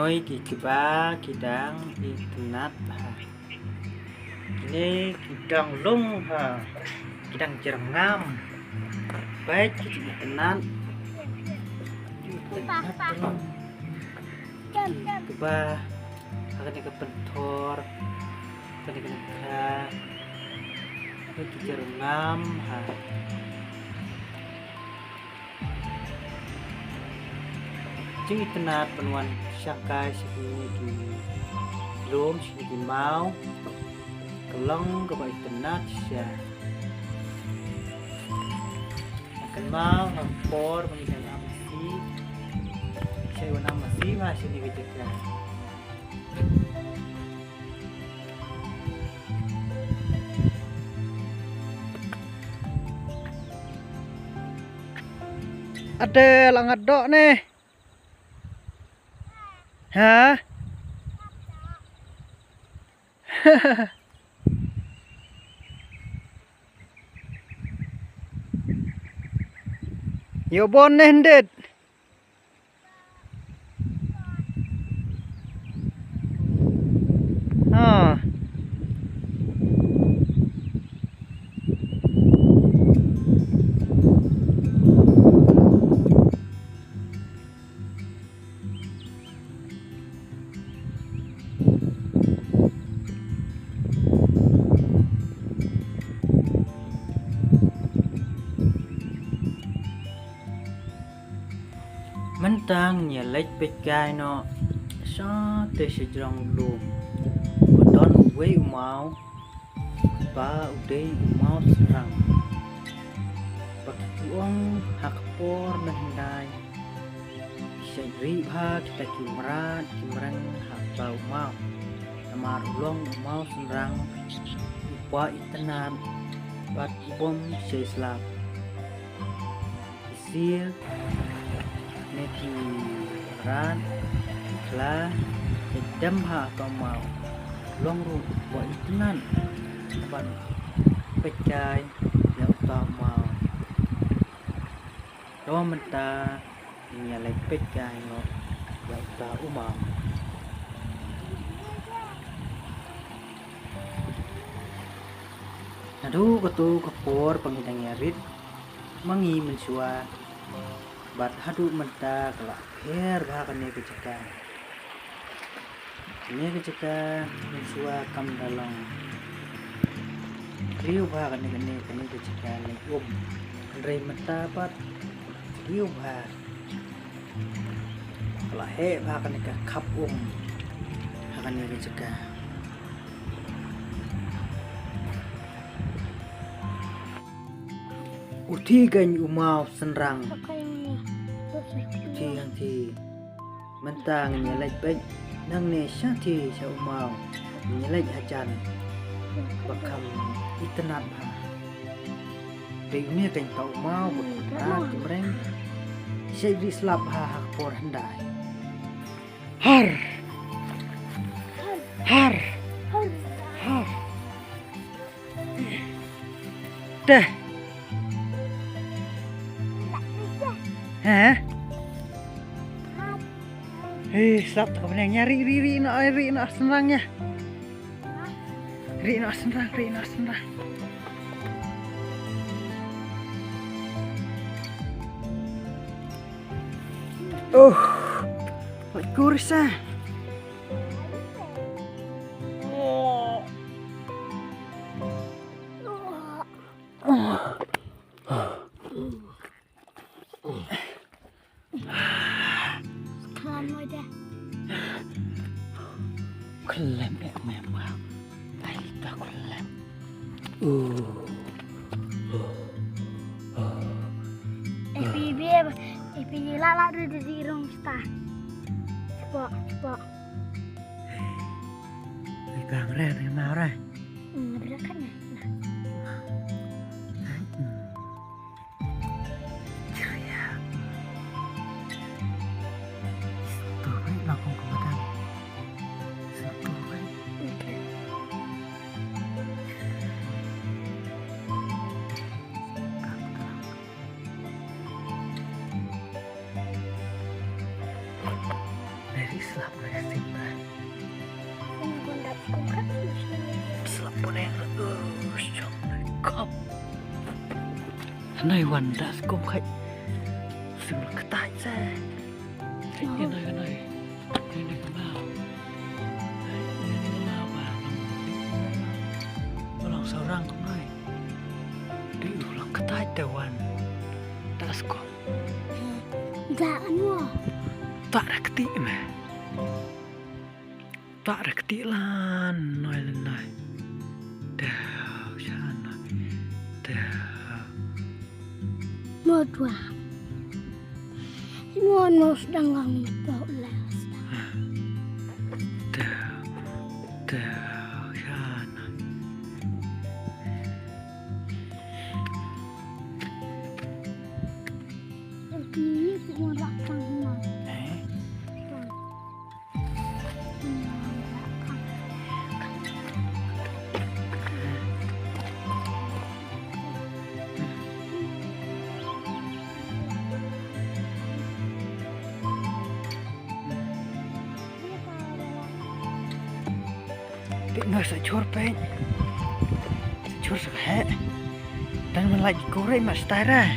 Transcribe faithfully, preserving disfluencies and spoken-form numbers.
Oi ki kba ki dang itynnat bha. Kine ki dang lung ha. Ki dang jyrngam. Bad ki itynnat. Itynnat lung. Ki kba ha kane ka pynthor. Kane ka nangkha. Ki jyrngam ha. Jingitynnat ban wan shangkai sha kine ki lum, sha kine ki maw. Ka long kaba itynnat shisha. Kynmaw ha ka por ba ngi dang ap masi. Sha wan ap masi ma sha kine ki jaka. Ade la ngat doh ne. Ha? Ïoh bun ne hyndet. Ah. Mynta ngin ïa leit peitkai noh sha te sha jrong lum. Ka don uwei u maw ba u dei u maw synrang. Ba ki ong ha ka por mynhyndai ki shait rieh bha kita ki mrad ki mreng ha kata u maw. Namar u long u maw synrang uba itynnat bad u bym shait slap. Ki sir ne ki mrad ki khla ki dem ha uta u maw. U long ruh uba itynnat ban peitkai ïa uta u maw. Te mynta ngin ïa leit peitkai noh ïa uta u maw. Naduh kato ka por ba ngi dang ïa rit ma ngi mynshuwa bad haduh mynta ka la pher bha kane ka jaka. Kane ka jaka mynshuwa kam da long briew bha kane, kane, kane ka jaka leit um. Hynrei mynta pat briew bha. Ka la heh bha kane ka khap um ha kane ka jaka. U thi kan u maw synrang. U thi hangthi. Mynta ngin ïa leit peit nangne sha thi sha u maw. Ngin ïa leit hajan ba kham itynnat bha. Dei une kan ta u maw ba ki mrad ki mreng. Shait rieh slap bha ha ka por hyndai. Har. Har. Har. Te. He? He, slap ta ka bneng ïa, rieh, rieh, rieh noh, rieh noh synrang ïa. Rieh noh synrang, rieh noh synrang. Oh. Wat kursa. Khlem mo de. Khlem eh, mem. Ai, ka khlem. Uh. Uh. Uh. Eh, pi bi, eh, pi la la du du di rong sta. Cepat, cepat. Ai, bang re, ni mau re. Hmm, ada kan ya? Nah. Hmm. Ceria. Satu baik lakong kemudian. Satu baik. Dari selap, dari Kop. Hanai wan da skom khai. Sim la ktai se. Hanai, hanai. Hanai ka mau. Hanai ka mau ba. Ba long saurang kumnai. Dei u long ktai te wan. Da skom. Da anwa. Ta ra kti me. Ta ra kti lan noi lan noi. Te sha noi. Te. No dua. No no sedang ngang to les. Te. Te sha noi. Ini semua rakam. Eh? Peit noh sa chur peit. Sa chur sa he. Tang man lait kore ma stara.